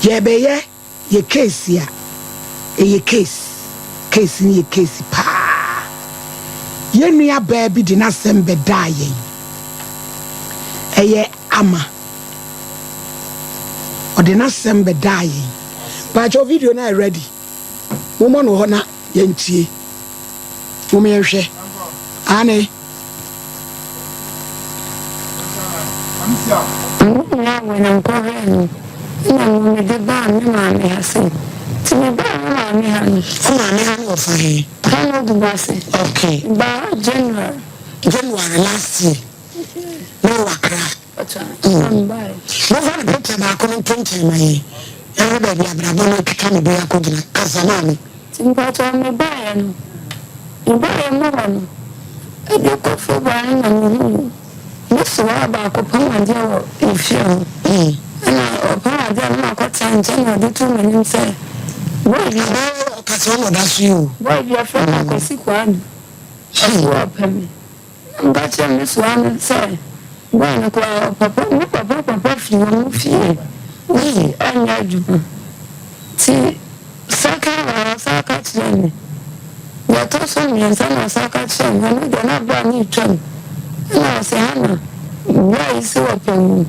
Yɛrebɛyɛ yɛ case a, ɛyɛ case, case no yɛ case paa. Yɛn nua baa bi de n'asɛm bɛdaa yɛn. Ɛyɛ Ama. Ɔde n'asɛm bɛdaa yɛn. Paakyɛw video no ayɛ ready. Mommɔ no hɔ na yɛntie. Mom yɛnhwɛ. Aane. Mo nyinaa wɔ na mekɔhwɛɛ no na mmom mede baa me maame ha sei. Nti mebaa me maame ha no. Wo maame ha no wɔ fa he? Ha no Odubase. Okay. Mebaa ha January. January last year. Na wowɔ Accra? Ɔkyɛ na mebaeɛ. Momfa ne picture baako no nto nkyɛn ma yɛn. Yɛnhwɛ baabi abrabɔ no atwitwa ne bo yi akɔgyina. Kasa maame. Nti mpakyɛw mebaeɛ no, mebaeɛ mu hɔ no, ɛde kɔ February no na mehuu me sewaa baako pam adeɛ wɔ efie hɔ. Ɛna ɔpam adeɛ no na makɔtena nkyɛn na ɔde too m'anim sɛ boy bi. Abaayewa yi ɔkasa ɔna ɔda so yi o. Boy bi yɛfrɛ no Akwasi Kwadu, ɔse ɔpɛ me. Na meka kyerɛɛ me soa no sɛ, Boy no koraa ɔpapa me papa papa firi wɔn fie nti ɔnyɛ adwuma nti second one ɔsan ka kyerɛɛ me deɛ ɛtɔ so mmiɛnsa na ɔsan ka kyerɛɛ me ɛno deɛ na berɛ a meretwam ɛna ɔse Hannah bra yi se wɔpɛ wo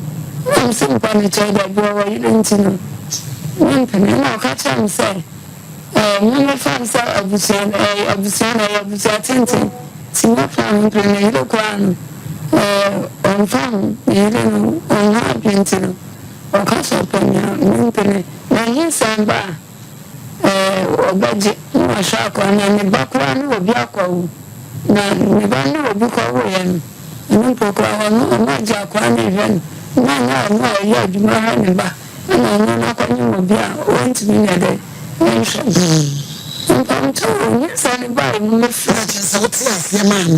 na mese mpa no kyɛw dabi ɔwɔ yere nti no mempene ɛna ɔka kyerɛɛ me sɛ Ɛɛ, mommɛfa no sɛ abusua no, ɛyɛ abusua no, ɛyɛ abusua tenten. Nti mɛfa ho mprɛ ne yere koraa no, ɛɛ, ɔmfa ho, ne yere no, ɔnha adwene nti no, ɔka sɛ ɔpɛ me a, mempene. Na nyinsɛn ba a, ɛɛ, ɔbɛgye na wahwɛ akwadaa no, na ne ba koraa ne obi akɔwo. Na ne ba no ne obi kɔwoeɛ no, ɛno mpo koraa, ɔno, ɔno agye akwadaa no rehwɛ no, na ɛnyɛ ɔno a ɔyɛ adwuma hwɛ ne ba. Nna ɔno n'akɔnye obi a onntumi nyɛ dɛ nnhwɛ no. Mpamkyɛw o, nyinsɛn no bae no mefrɛ. Na kyerɛ sɛ wote aseɛ maa no,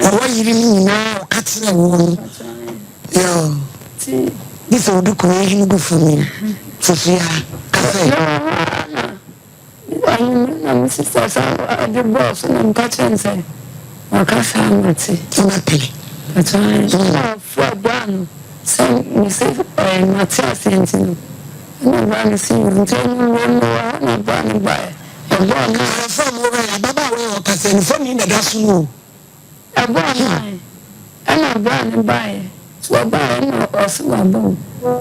ɔwɔ yere no nyinaa a ɔka kyerɛɛ woɔ no, yoo, gye sɛ wode kuro yi hene gu fam yi, Fofia, ka sɛ. Mewɔ hɔ ara na Anwummere na me sista san de bɔɔ so na meka kyerɛɛ no sɛ waka saa mate. Wobɛpene? Ɔkyerɛ na ɔfrɛɛ bra no sɛ mese ɛɛ mate aseɛ nti no ɛna bra no se yoo nti anwummere no mewɔ hɔ na bra no baeɛ ɛbɔɔ nine. Ahwɛfoɔ a mowɔ ha yi, ababaawa yi a ɔkasa yi, ne mfoni na ɛda so no o. Ɛbɔɔ nine ɛna bra no baeɛ nti ɔbaeɛ na ɔse waba o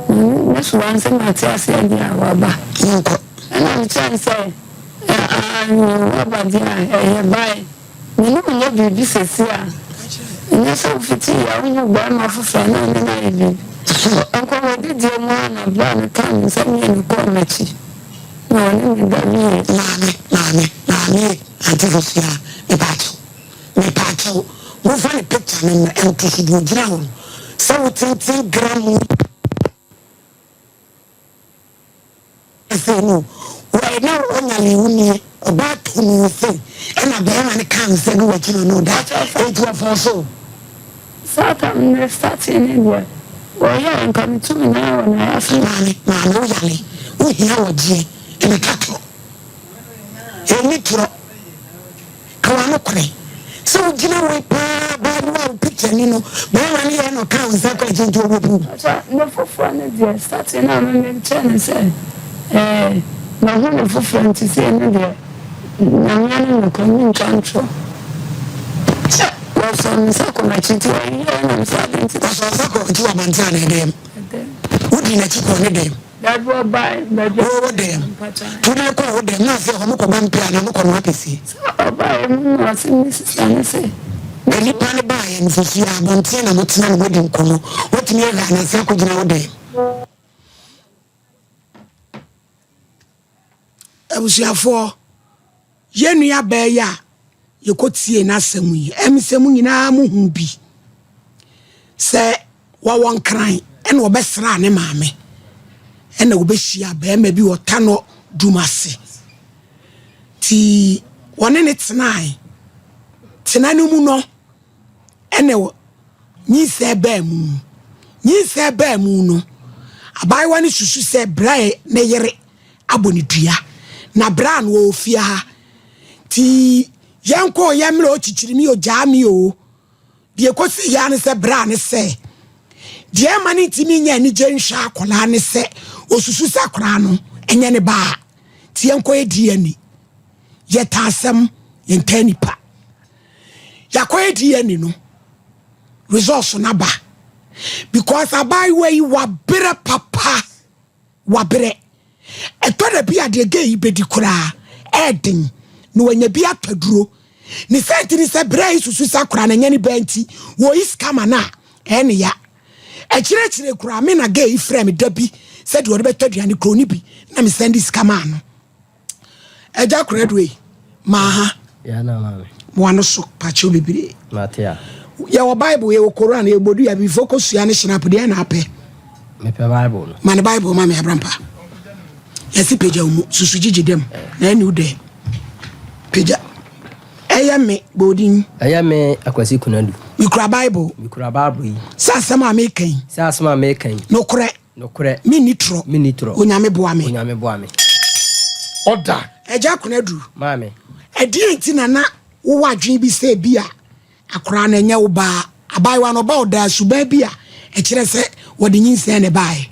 na me so wanse mate aseɛ deɛ a waba. Monkɔ. Ɛna mekyerɛ no sɛ aane o waba deɛ a ɛyɛ bae me ne wo nyɛ biribi sɛsi a ɛnyɛ sɛ wofitii a wohu barima foforɔ a na wo ne no ayɛ biribi. Nkɔmmɔdidie mu ara na bra no kaa me nsa mmienu kɔɔ m'akyi na ɔne me da wieɛ. Maame, maame, maame e, Auntie Fosuaa, mepaakyɛw. Mepaakyɛw momfa ne picture no mmra nto so deɛ ogyina hɔ no sɛ wo tenten gram mu sei no wɔ na ɔnya ne wo nie ɔbaa tɔnuu sei ɛna bɛrima no kaa no sɛ ne wakyi no no da enti ɔfɔɔ so. Saa tam no starting ne deɛ wɔyɛɛ nka metu me nan wɔ n'ayase. Maame maame wo yare wo hia wɔgyeɛ ɛna twa torɔ ɛni torɔ. Ka w'ano korɛ. Sɛ wo gyina wei paa baa bi wa wo picture ni no bɛɛma no yɛ na ɔkaa wo nsa kɔ akyi nti ɔwɔ bu. Ɔkyɛ ne foforɔ no deɛ starting no a me me kyerɛ no sɛ ɛɛ mahu ne foforɔ nti sei no deɛ Nyame ne nokorɛ me ntwa ntorɔ sɛ wɔsɔɔ me nsa kɔ m'akyi nti ɔyɛɛ na me sɛ adɛn nti na. Ɔsɔɔ nsa kɔ akyi wɔ abɔnten anaa ɛdɛm? Ɛdɛm. Wo dii n'akyi kɔɔ ne dɛm? Dabi ɔbae baabi a. Wo wo dɛm. Mpakyɛ. To ne kɔɔ wo dɛm na afei hɔ mo kɔ bɔ mpae anaa mo kɔ noa pɛsie. Sɛ ɔbaeɛ no na ɔse me sista no se. Na nipa no baeɛ no fofie a abɔnten na mo tena na mo adi nkɔmmɔ watumi ahwɛ ananse akɔ gyina wo dɛm. Abusuafoɔ, yɛn nua baa yi a yɛkɔtiee n'asɛm yi, ɛm sɛ mo nyinaa mo hu bi sɛ wɔwɔ nkran ɛna ɔbɛsraa ne maame ɛna wɔbɛhyia barima bi wɔ Tanɔ dum ase. Nti wɔne ne tenae. Tena no mu no, ɛna nyinsɛn baa mu. Nyinsɛn baa mu no, abaayewa no susu sɛ bra ne yere abɔ ne dua na bra no ɔwɔ fie ha nti yɛnkɔ yɛ mmerɛ ɔkyikyiri mi ɔgyaa mi o. Deɛ ɛkɔsi yɛ ne sɛ bra ne sɛ Deɛ ɛma no ntumi nyɛ anigye nhwɛ akwadaa ne sɛ osusu sɛ akwadaa no ɛnyɛ ne ba a nti yɛnkɔyɛ DNA. Yɛtaa asɛm, yɛntaa nipa. Yɛakɔyɛ DNA no, results no aba because abaayewa yi wabrɛ papa. Wabrɛ. Ɛtɔ da bi a deɛ gay yi bɛdi koraa ɛɛden na wanya bi atɔ aduro. Ne sɛ nti ne sɛ berɛ a yi susu sɛ akwadaa no ɛnyɛ ne ba nti wɔyi sika ma no a ɛyɛ ne ya. Akyirɛkyirɛ koraa me na gay yi frɛ me da bi sɛ deɛ ɔde bɛtɔ aduane kuro no bi na me sɛnde sika maa no. Agya Koradu ei, maa ha. Mo ano so pakyɛw bebree. Mate a. Yɛwɔ Bible, yɛwɔ Koran, yɛwɔ Bodua, bifo kosua ne shinap deɛ na apɛ. Mepɛ Bible no. Ma ne Bible ma me abrampa. Yɛsi pagya wo mu, susu gyigye dɛm, na ɛne wo dɛ. Pagya. Ɛyɛ me, bɔ odin. Ɛyɛ me Akwasi Kunadu. Mekura Bible. Mekura Bible yi. Sɛ asɛm a meka yi. Sɛ asɛm a meka yi. Nokorɛ. Nokorɛ. Menni torɔ. Menni torɔ. Onyame boa me. Onyame boa me. Ɔda. Agya Kunadu. Maame. Ɛdeɛn nti na na wowɔ adwene bi sɛ bi a akwaraa no ɛnyɛ wo ba? Abaayewa no ɔba ɔdaa suban bi a ɛkyerɛ sɛ wɔde nyinsɛn na ɛbaeɛ.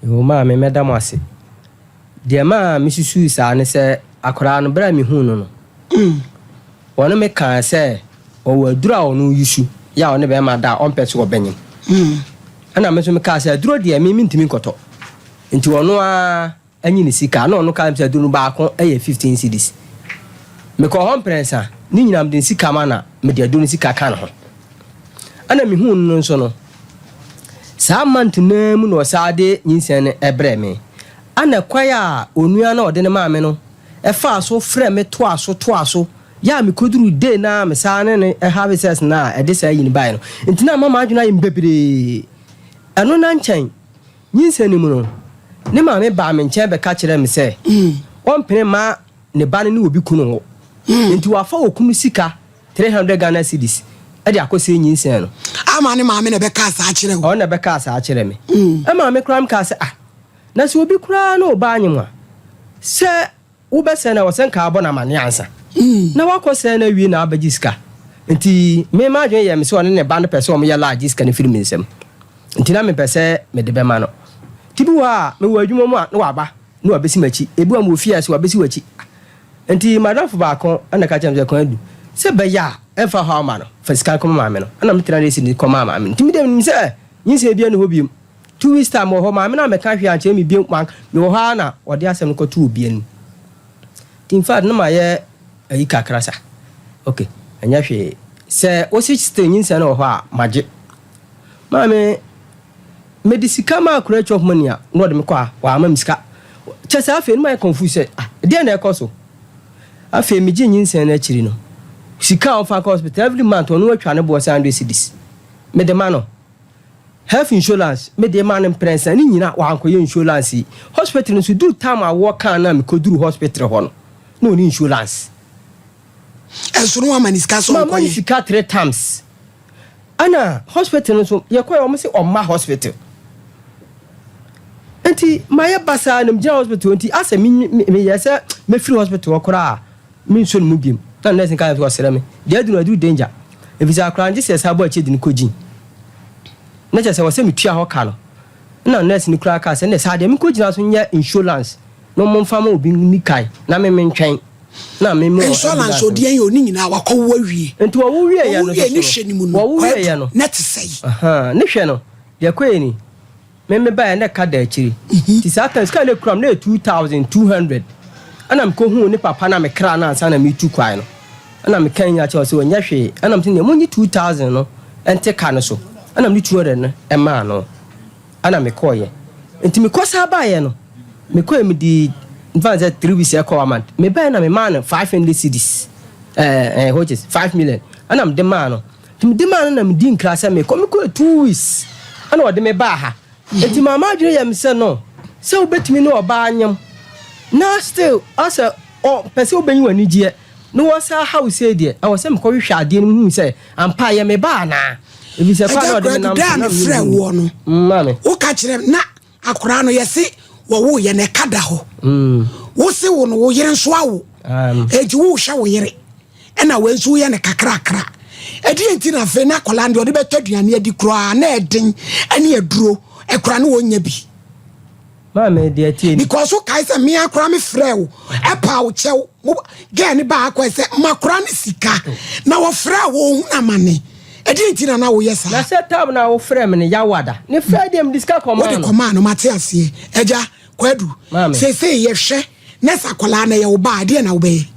Yoo maame mɛda mo ase. Deɛ ɛmaa mesusuu saa ne sɛ akwaraa no berɛ a mehuu no no, ɔne me kaa sɛ ɔwɔ aduro a ɔno yusu yɛ a ɔne bɛrima da a ɔmpɛ sɛ ɔbɛnyem. Ɛna me nso mekaa sɛ aduro deɛ me mentumi nkɔtɔ. Nti ɔno ara anyi ne sika. Na ɔno kaa sɛ aduro no baako yɛ 15 cedis. Mekɔɔ hɔ mprɛnsa, ne nyinaa mede ne sika ma na mede aduro no sika ka ne ho. Ɛna mehuu no nso no, saa month no ara mu na ɔsan de nyinsɛn no brɛɛ me. Ɛna kwan a onua no a ɔde no maa me no faa so frɛɛ me toaa so toaa so yɛ a mekɔduruu day no a mesan ne no have sex no a ɛde saa ayi no baeɛ no nti na ama m'adwene ayɛ me bebree. Ɛno na nkyɛn, nyinsɛn no mu no, ne maame baa me nkyɛn bɛka kyerɛɛ me sɛ ɔmpene mma ne ba no ne obi kunu nwo. Nti wafa okunu sika 300 Ghana cedis de akɔsɛe nyinsɛn no. Ama ne maame na ɛbɛkaa saa kyerɛ wo? Ɔno na ɛbɛkaa saa kyerɛ me. Ɛmaa me koraa mekaa sɛ, ah, na sɛ obi koraa ne wo ba anyem a, sɛ wobɛsɛe no a, ɛwɔ sɛ nka abɔ no amanneɛ ansa. Na woakɔsɛe no awie na abɛgye sika. Nti me m'adwene yɛɛ me sɛ ɔne ne ba no pɛ sɛ wɔyɛ laa gye sika no firi me nsam. Nti na mempɛ sɛ mede bɛma no. Nti bi wɔ hɔ a, mewɔ adwuma mu a, na waba na wabɛsi m'akyi. Ebi wɔ hɔ a mewɔ fie a, sɛ wabɛsi w'akyi. Enti m'adamfo baako na ɛka kyerɛɛ me sɛ, Kwadu, sɛ ɛbɛyɛ a ɛmfa haw mma no, fa sika no kɔma maame no. Ɛnna metraa ne receipt no kɔmaa maame no. Enti me deɛ menim sɛ nyinsɛn biara nni hɔ bio. 2 weeks time mewɔ hɔ, maame no ammɛka hwee ankyerɛ me bio. Mewɔ hɔ ara na ɔde asɛm no kɔtoo obi anim. Nti in fact na mayɛ ayi kakra sa. Okay, ɛnyɛ hwee. Sɛ wose still nyinsɛn no wɔ hɔ a, magye. Maame. Mede sika maa akwadaa twelve money a na ɔde me kɔ a wamma me sika. Kyɛ sɛ afei no mayɛ confused sɛ ah ɛdeɛn na ɛkɔ so. Afei megye nyinsɛn no akyiri no sika a ɔmfa nkɔ hospital every month ɔno atwa ne boɔ sɛ hundred cedis mede ma no. Health insurance mede ma no mprɛnsa ne nyina wankɔyɛ insurance yi. Hospital nso duru time a wɔkaa no a mekɔduru hospital hɔ no na ɔni insurance. Ɛnso no wama ne sika sɛ Mama ne ɔnkɔyɛ. sika three times. Ɛna hospital no nso yɛkɔɛ wɔn se ɔmma hospital nti mayɛ basaa na megyina hospital nti asɛ meyɛ sɛ mɛfiri hospital hɔ koraa mensuo no mu biom na nurse nka sɛ ɔsrɛ me deɛ aduru aduru danger ɛfiri sɛ akora ngye sɛ ɛsa bɔ akyire de no kɔgyin na kyerɛ sɛ wɔ sɛ metua hɔ ka no na nurse no koraa kaa sɛ ne saa deɛ menkɔgyina so nyɛ insurance na ɔmomfa ma obi nni kan na me mentwɛn na me me Insurance odi ɛyɛ oni nyinaa wakɔ wo awie. Nti wɔwo wie yɛ no Wɔwo wie ne hwɛ ne mu no. Wɔwo wie yɛ no. Na te sɛ yi. Ahaa ne hwɛ no deɛ ɛkɔ yɛ ni me me baeɛ na ɛka da akyiri nti saa time sika na ekura me na yɛ 2200 ɛna me kɔ huu ne papa na me kra no ansa na me tu kwan no ɛna me kan nyina kyerɛ sɛ ɔnyɛ hwee ɛna me sɛ nea monyi 2000 no ɛnte ka no so ɛna me de 200 no ɛmaa no. Ɛna me kɔɔyɛ. Nti me kɔ saa baeɛ no, me kɔɛ me dii nfa no sɛ 3 weeks ɛkɔ one month. Me baeɛ na me maa no 500 cedis, ɛɛ ɛɛ which is 5 million. Ɛna me de maa no. Nti me de maa no na me di nkra sɛ me kɔ. Me kɔɛ 2 weeks ɛna ɔde me baa ha. Nti maa m'adwene yɛ me sɛ no, sɛ wobɛtumi ne ɔbaa anyem na still asɛ ɔ pɛ sɛ wobɛyi w'anigyeɛ. Na wɔsan haw sei deɛ, ɛwɔ sɛ mekɔhwehwɛ adeɛ no mu hu sɛ ampa ɛyɛ me ba anaa. Ɛfiri sɛ kwan a Agya ɔde me Kwadu, nam da so a na mefrɛɛ menhu woɔ no, Maame. woka kyerɛɛ me, na akwadaa no yɛse wɔwoeɛ no ɛka da hɔ. Wose wo no wo yere nso awo, enti wohwɛ wo yere, ɛna wei nso woyɛ no kakrakra. Ɛdeɛn nti na afei na akwadaa no deɛ ɔde bɛtɔ aduane adi koraa na ɛden ɛne aduro ɛkora ne wɔnya bi. Maame deɛ tie ni. Because wo kae sɛ mmea koraa me frɛ wo ɛpa wo kyɛw mo girl ne baa akɔ sɛ ma koraa ne sika na wɔfrɛ wo ohun amane ɛdeɛn nti na na woyɛ saa. Na sɛ tam na wofrɛ me no yawada ne frɛ deɛ mede sika kɔmaa no. Wode kɔmaa no mate aseɛ agya Kwadu seesei yɛhwɛ na sɛ akwadaa no ɛyɛ wo ba a ɛdeɛn na wobɛyɛ.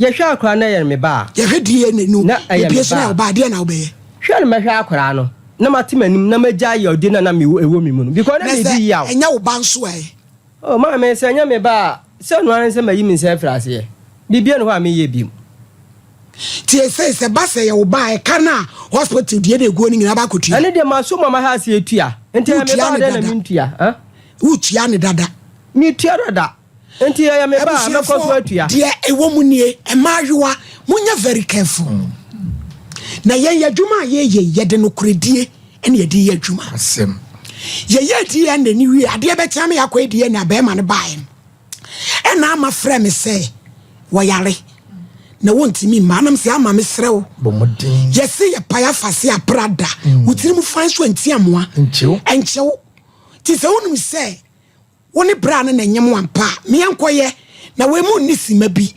Yɛhwɛ akwadaa no ɛyɛ me ba a. Yɛhwɛ DNA no na ɛyɛ me ba a. Ba a ɛdeɛn na wobɛyɛ. Hwɛ no mɛhwɛ akwadaa no na mate m'anim na magyae yawdi no a na ɛwɔ me mu no because na medi yaw. Na sɛ ɛnyɛ wo ba nso ɛ? Oh maame sɛ ɛnyɛ me ba a sɛ ɛno ara ne sɛ mayi me nsa afiri aseɛ. Biribiara nni hɔ a meyɛ bio. Tie sei sɛ ba sɛ ɛyɛ wo ba a ɛka no a hospital deɛ na ɛguo no nyinaa ba akɔtua. Ɛno deɛ maso mu a maha aseɛ tua. Nti ɛyɛ me ba a dɛn na mentua? Wotua no dada. Metua dada. Nti ɛyɛ me ba a mɛkɔ so atua. Deɛ ɛwɔ mu nie, mmaayewa, monyɛ very careful. Na yɛn yɛ adwuma a yɛyɛ yi, yɛde nokorɛdie ɛna yɛde yɛ adwuma. Asɛm. Yɛyɛ DNA no wie, adeɛ bɛkyɛ ama yɛakɔyɛ DNA, bɛrima no baeɛ no, ɛna ama frɛ me sɛ wɔyare na wɔntumi mma. Anam sɛ ama mesrɛ wo. Bɔ mmɔden. Yɛse yɛpae afa se apra da. Wo tirim fan so anti amoa. Nkyew. Nkyew. Nti sɛ wonim sɛ Wo ne bra no na nyem ampa a, me yɛnkɔyɛ, na wei mu nni sima bi.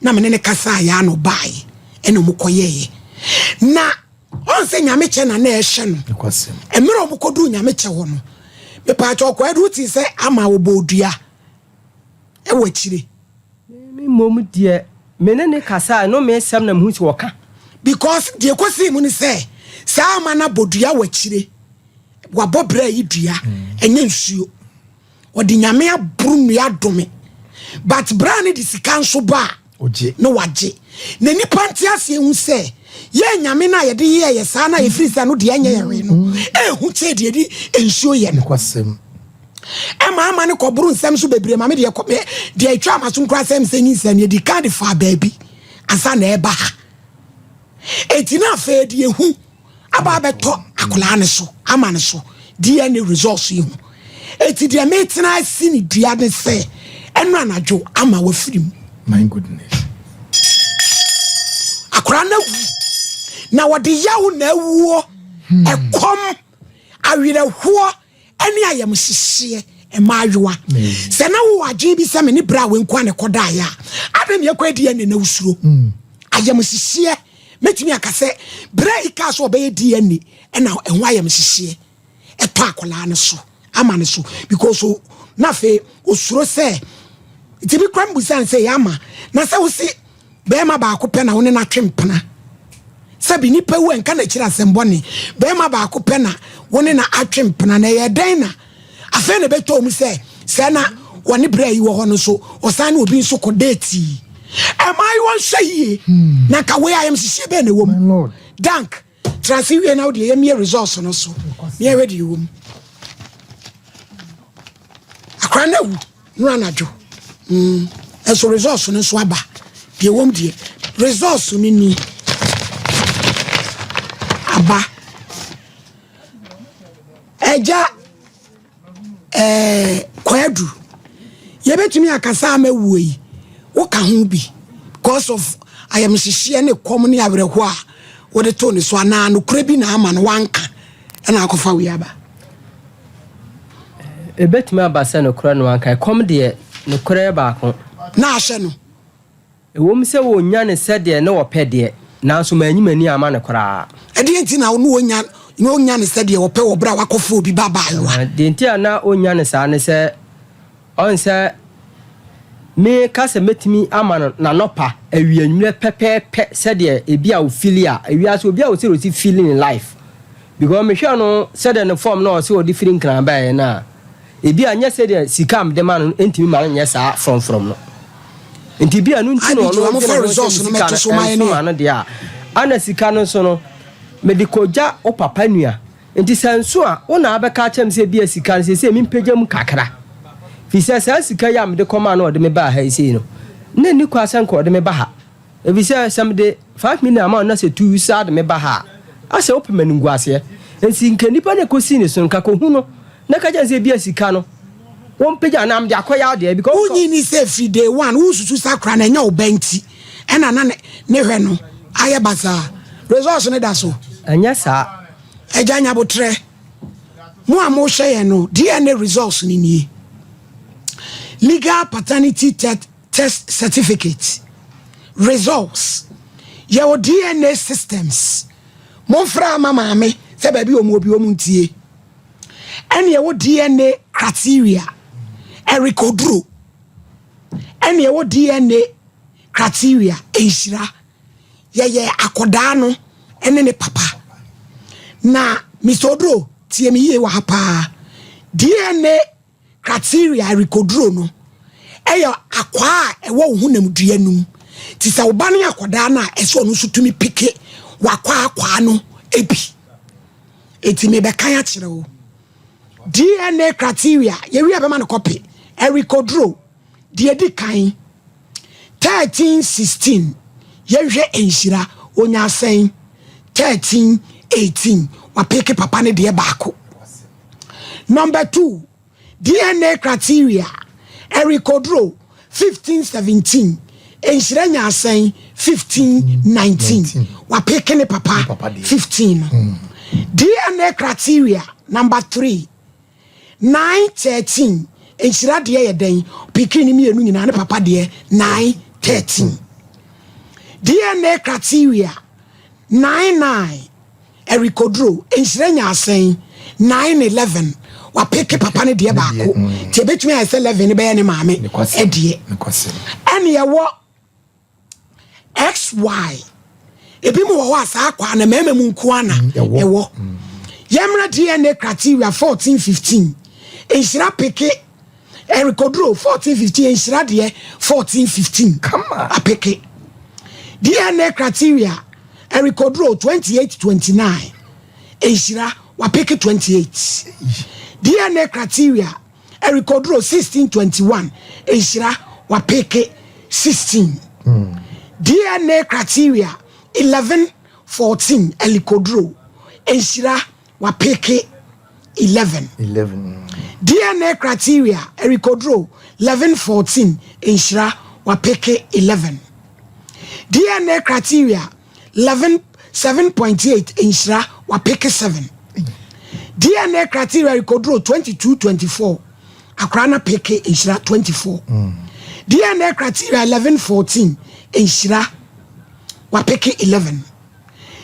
Na me ne no kasaeɛ ara na ɔbaeɛ, ɛna ɔmo kɔyɛeɛ. Na ɔn sɛ Nyamekyɛ na na ɛhwɛ no. Mmerɛ ɔmo kɔduu Nyamekyɛ hɔ no, mepaakyɛ ɔkɔɛ de wotee sɛ ama wɔbɔɔ dua ɛwɔ akyire. Me mmom deɛ, me ne no kasaeɛ no mesɛm na mehu sɛ ɔka. Because deɛ ɛkɔsii mu ne sɛ, saa ama no abɔ dua wɔ akyire. Wabɔ bra yi dua ɛnyɛ nsuo. Ɔde nyame aboro nnua adome. But bra no de sika nso ba a na wagye. Na nipa nte aseɛ hu sɛ yɛ nyame no a yɛde yɛɛ yɛ saa no a yɛfiri sɛ no deɛ ɛnyɛ yɛ hwee no ɛhu kyɛ deɛ yɛde nsuo yɛ no. Ɛma ama no kɔboro nsɛm so bebree ma me deɛ deɛ ɛtwa ama so nkora sɛm sɛ nyinsɛn no yɛdi kan de faa baabi ansa na ɛba ha. Enti na afei deɛ ehu aba abɛtɔ akwadaa no so ama no so DNA results yi ho. Eti deɛ metena asi ne dua ne sɛ ɛno anadwo ama wafiri mu. My goodness. Akwadaa no awu na wɔde yaw na awuo, ɛkɔm, awerɛhoɔ ne ayamhyehyeɛ mmaayewa. Sɛ na wowɔ adwene bi sɛ me ne bra wei nko a na ɛkɔdaeɛ a, adɛn na yɛkɔyɛ DNA na wosuro? Ayamhyehyeɛ, mɛtumi aka sɛ berɛ a kaa sɛ ɔbɛyɛ DNA ɛna ɛho ayamhyehyeɛ ɛtɔ akwadaa no so ama no so because na afei osuro sɛ nti bi kora mbusa no sɛ yɛ ama na sɛ wosi Bɛɛma baako pɛ na wo ne no atwe mpena. Sɛbi nipa wu a nka n'akyiri asɛm bɔne. Bɛɛma baako pɛ na wo ne no atwe mpena na ɛyɛ dɛn na afei na ɛbɛtɔ mu sɛ sɛ na wɔne berɛ yi wɔ hɔ no nso ɔsan ne obi nso kɔ date yi. Ɛmaayewa nhwɛ yie na nka wei ayamhyehyeɛ bɛn na ɛwɔ mu. Dank. Tra ase wie na wo deɛ yɛmmie results no so na yɛhwɛ deɛ ɛwɔ mu. Akora no awu no anadwo. Mm. Ɛso results no nso aba. Deɛ ɛwɔ mu deɛ results no ni aba. Ɛgya Ɛɛ Kwadu, yɛbɛtumi aka sɛ ama wuo yi, woka ho bi because of ayamhyehyeɛ ne kɔm ne awerɛhoɔ a wode too ne so anaa nokorɛ bi na ama no wanka ɛna akɔfa wei aba? Ɛbɛtumi aba sɛ nokorɛ no wanka. Ɛkɔm deɛ, nokorɛ yɛ baako. Na ahyɛ no. Ɛwom sɛ wɔnnya no sɛdeɛ na wɔpɛ deɛ, nanso manyi m'ani amma no koraa. Ɛdeɛn nti na na ɔnnya na ɔnnya no sɛdeɛ ɔpɛ wɔ berɛ a wakɔfa obi ba abaayewa? Deɛ nti a na ɔnnya no saa ne sɛ, ɔn sɛ meka sɛ mɛtumi ama no n'anɔpa, awia, anwummerɛ pɛpɛɛpɛ sɛdeɛ ebi a ɔfili a, ewiase obi a ɔsɛ ɔsi fili ne life. Because mehwɛ no sɛdeɛ ne form na ɔsɛ ɔde firi Nkran baeɛ no a, Ebia ɛnyɛ sɛdeɛ sika a mede ma no ntumi ma no nyɛ saa frɔmfrɔm no. Nti ebia ɛno nti na ɔno dwene ho sɛ me sika no ɛnso ma no deɛ a, ana sika no nso no, mede kɔgya wo papa nua. Nti sɛ nso a, wo na abɛka akyerɛ me sɛ ebia sika no seesei mempagya mu kakra. Firi sɛ saa sika yi a mede kɔmaa no a ɔde me baa ha yi sei no, na ɛnni kwan sɛ nka ɔde me ba ha. Efisɛ sɛ mede 5 million ama wo na sɛ tu saa de me ba ha a, asɛ wopɛ m'animguaseɛ. Enti nka nnipa no a ɛkɔsii ne so no, nka kɔhu no na ka kyerɛ no sɛ ebia sika no wɔmpagya anaa mede akɔyɛ adeɛ because. Wonnye nni sɛ firi day one wosusu sɛ akora no ɛnyɛ wo ba nti ɛna na ne hwɛ no Ayɛ basaa. Results no da so. Ɛnyɛ saa. Agya Nyabotrɛ, mo a mohwɛ yɛn no, DNA results no nie. Legal paternity test certificate results. Yɛwɔ DNA systems. Momfrɛ ama maame sɛ baabi wɔn obi wɔn ntie. Ɛne ɛwɔ DNA criteria. Eric Oduro. Ɛne ɛwɔ DNA criteria. Nhyira. Yɛyɛ akɔdaa no ɛne ne papa. Na Mr. Oduro tie me yie wɔ ha paa. DNA criteria Eric Oduro no ɛyɛ akwaa a ɛwɔ wo honam dua no mu. Nti sɛ wo ba ne akɔdaa no a ɛsɛ ɔno nso tumi pike wakwaa akwaa no ebi. Eti mebɛkan akyerɛ wo. DNA criteria yɛwi a bɛma no kɔpe. Eric Oduro deɛ di kan 13 16 yɛhwɛ nhyira onya asɛn 13 18 wapeke papa ne deɛ baako. Number 2 DNA criteria Eric Oduro 15 17 nhyira nya asɛn 15 19 wapeke ne papa 15 no. DNA criteria number 3 9 13 nhyira deɛ yɛ dɛn piki ne mmienu nyinaa ne papa deɛ 9 13. DNA criteria 9 9 Eric Oduro nhyira nya asɛn 9 11 wapeke papa ne deɛ baako nti ebetumi ayɛ sɛ 11 ne bɛyɛ ne maame ɛdeɛ. Ɛne ɛwɔ XY ebi mu wɔ hɔ a saa akwa na mmarima mu nko ana ɛwɔ. Yɛmmerɛ DNA criteria 14 15 nhyira peke Eric Oduro 14 15 nhyira deɛ 14 15 apeke. DNA criteria Eric Oduro 28 29 nhyira wapeke 28. DNA criteria Eric Oduro 16 21 nhyira wapeke 16. DNA criteria 11 14 Eric Oduro nhyira wapeke 11. 11. DNA criteria Eric Oduro 11 14 nhyira wapeke 11. DNA criteria 11 7.8 nhyira wapeke 7. DNA criteria Eric Oduro 22 24 akora na peke nhyira 24. DNA criteria 11 14 nhyira wapeke 11.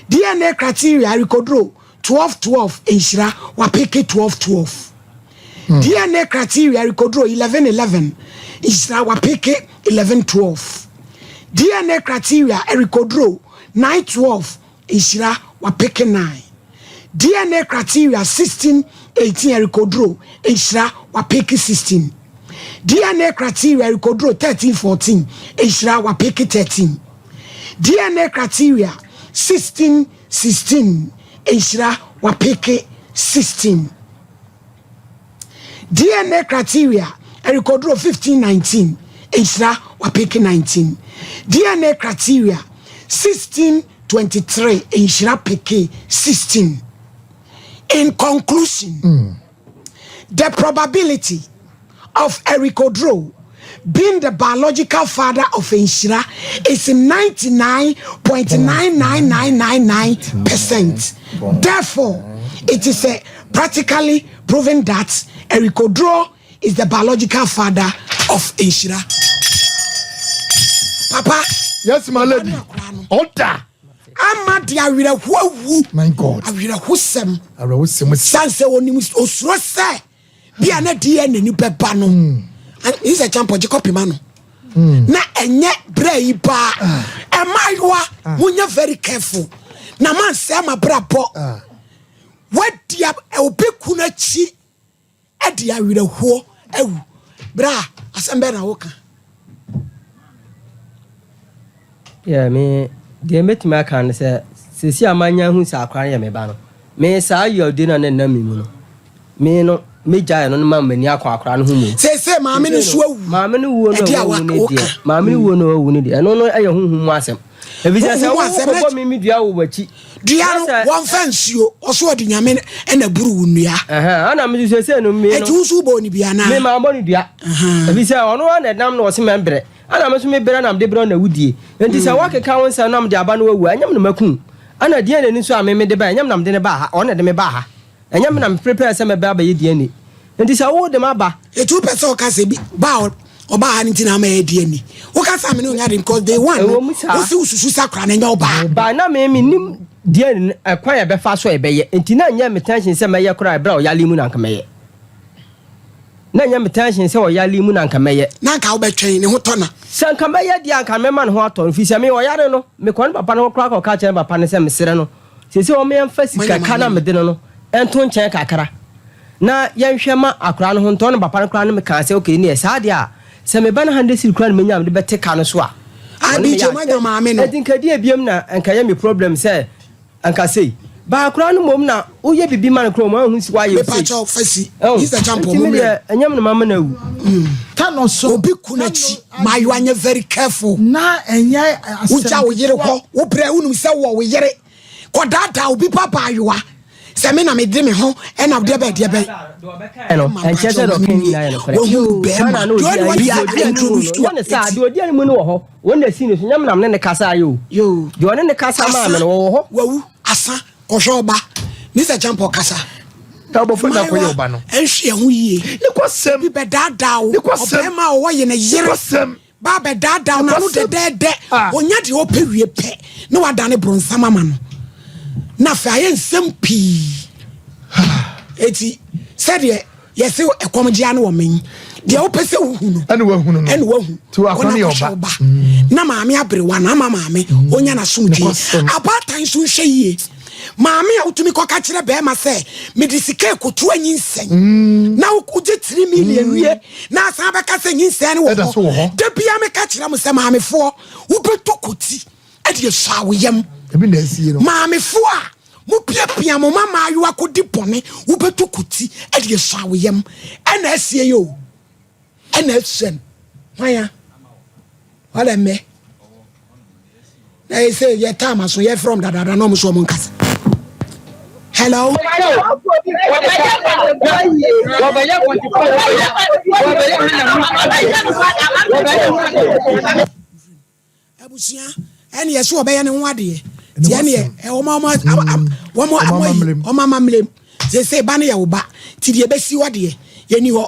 DNA criteria Eric Oduro 12 12 nhyira wapeke 12 12. DNA criteria Eric Oduro 11 11 nhyira wapeke 11 12. DNA criteria Eric Oduro 9 12 nhyira wapeke 9. DNA criteria 16 18 Eric Oduro nhyira wapeke 16. DNA criteria Eric Oduro 13 14 nhyira wapeke 13. DNA criteria 16 16 nhyira wapeke 16. DNA criteria Eric Oduro 15 19 nhyira wapeke 19. DNA criteria 16 23 nhyira peke 16. In conclusion, the probability of Eric Oduro being the biological father of Nhyira is 99.99999%. Therefore, it is a practically proven that Eric Oduro is the biological father of Nhyira. Papa. Yes, my lady. Order. Ama de awerɛho awu. My God. Awerɛhosɛm. Awerɛhosɛm. San sɛ onim osuro sɛ bia na DNA ni bɛba no. Yi sɛ champɔ gye kɔpi ma no. Na ɛnyɛ brɛ yi paa. Ɛmaayewa monyɛ very careful. Na mansɛ ma brabɔ. Wadi obi kunu akyi ɛde awerɛhoɔ awu. Bra asɛm bɛɛ na woka. Yeah, me deɛ mɛtumi aka no sɛ sɛsi a manya hu sɛ akora no yɛ me ba no, me saa yɛde no a na ɛnam me mu no, me no megyae no no ma m'ani akɔ akora no ho mmom. Seesei maame no nso awu. Maame no wuo no Ɛde a a wawu no woka. deɛ, maame no wuo no a wawu no deɛ, ɛno no ɛyɛ honhom mu asɛm. Ɛfiri sɛ sɛ Honhom mu asɛm, wokɔbɔ me me dua wɔ w'akyi. Dua no Na sɛ- wɔmfa nsuo ɔso ɔde nyame ɛna buru wo nnua. Ɛhɛn, ɛna me nso seesei no me Ɛnti no wo nso wobɔɔ ne bi anaa? Me maa bɔ ne dua. Ɛfiri sɛ ɔno ara na ɛnam na ɔse mɛmbrɛ. Ɛna me nso me brɛ na mede brɛ wo na wodie. Enti sɛ woakeka wo nsɛm na mede aba na wawu a, ɛnyɛ me na maku wo. Ɛna DNA no nso a me mede baeɛ, ɛnyɛ me na mede no baa ha, ɔno na ɛde me baa ha. Ɛnyɛ me na me prepare sɛ mɛba abɛyɛ DNA. Enti sɛ wo de m'aba. Eti wopɛ sɛ ɔka sɛ bi ba a ɔbaa ha no nti na ama yɛ DNA? Woka saa me ne wo nyɛ ade because day one no Ɛwɔ mu saa. wose wosusu sɛ akora no ɛnyɛ ɔbaa. But na me mennim DNA no ɛkwan a ɛbɛfa so a ɛbɛyɛ. Enti na ɛnyɛ me tension sɛ mɛyɛ koraa ɛberɛ a ɔyare mu na anka mɛyɛ. Na ɛnyɛ me tension sɛ ɔyare mu na anka mɛyɛ. Na anka wobɛtwɛn ne ho tɔ na. Sɛ anka mɛyɛ deɛ a anka mɛma ne ho atɔ no firi sɛ me ɔyare no mekɔ ne papa no hɔ koraa kɔka kyerɛ ne papa no sɛ mesrɛ no seesei wɔn yɛmfa sika ka na mede no no nto nkyɛn kakra na yɛnhwɛ ma akwadaa no ho ntɔ ne papa no koraa ne me kaa sɛ okay neɛ saa deɛ a sɛ me ba no hundred cedi koraa na menya a mede bɛte ka no so a Ah ɔne me DJ yɛ moanya maame no. Enti nka deɛ biam na nka ɛyɛ me problem sɛ Anka sei. Baa koraa no mmom na woyɛ biribi ma no koraa ɔmo anhu si wayɛ o sei. Mepakyɛw fa si. Ɛho. Mister Champon Nti mo me mmerɛ deɛ ɛnyɛ me na mama no awu. Tano so. Obi ku n'akyi. Maayewa nyɛ very careful. Na ɛnyɛ asɛm Wogya wo yere ketewa. hɔ. Wo brɛ wonim sɛ wowɔ wo yere. Kɔdaadaa obi ba baayewa. Sɛ me na mede me ho ɛna deɛ bɛn deɛ bɛn. Deɛ ɔbɛkaeɛ no, ɛnkyerɛ sɛ deɛ ɔkae nyinaa yɛ nokorɛ. Wahunu Saa bɛrima. na na ɔdi Deɛ ɔne anim. wadi Deɛ ɔdi anim no, introduce nyɛ ne saa. Deɛ ɔdi anim no wɔ hɔ. Wɔn na esi ne so. Nyɛ me na me ne no kasaeɛ o. Yoo. Deɛ ɔne no kasa maa me no, wɔwɔ hɔ. Wawu asa kɔhwɛ ɔba. Mister Champɔ kasa. Na abɔfra na akɔyɛ ɔba no. Nhwɛ ho yie. Ne kwasɛm. Obi bɛdaadaa wo. Ne kwasɛm. Ɔbɛrima a ɔwɔ yɛ ne yere. Ne kwasɛm. Ba bɛdaadaa wo n'ano dɛdɛɛdɛ. Ah. Onya deɛ ɔpɛ wie pɛ na wadane bronsam ama no. Na afei ayɛ nsɛm pii. Eti sɛdeɛ yɛse ɛkɔm gyea no wɔ men deɛ wopɛ sɛ wohu no ɛne wahunu no ɛne wahu nti wakɔ ne yɛ ɔba ɔba mm. na maame aberewa no ama maame mm. ɔnya n'asomdwe abaatan nso nhwɛ yie maame a wotumi kɔka kyerɛ bɛrima sɛ mede sika ekotu anyinsɛn mm. na wogye 3 million wie na asan bɛka sɛ nyinsɛn no wɔ hɔ da bia meka kyerɛ mo sɛ maamefoɔ wobɛtɔ kɔti ɛde asɔ awoyam maamefoɔ a Mopiapia mo mma mmaayewa kɔdi bɔne, wobɛtu koti de asua wo yam. Ɛna asie yi o, ɛna asua no. Hwan a? Wala mmɛ. Na yɛ sɛ yɛ time aso yɛ from dadaada na ɔmo so ɔmo nkasa. Hello. Abusua ɛne ɛsɛ ɔbɛyɛ ne ho adeɛ nti ɛneɛ wɔn wɔn wɔn amammerɛm sese ba no yɛ wo ba nti deɛ ɛbɛsi hɔ deɛ yɛni hɔ.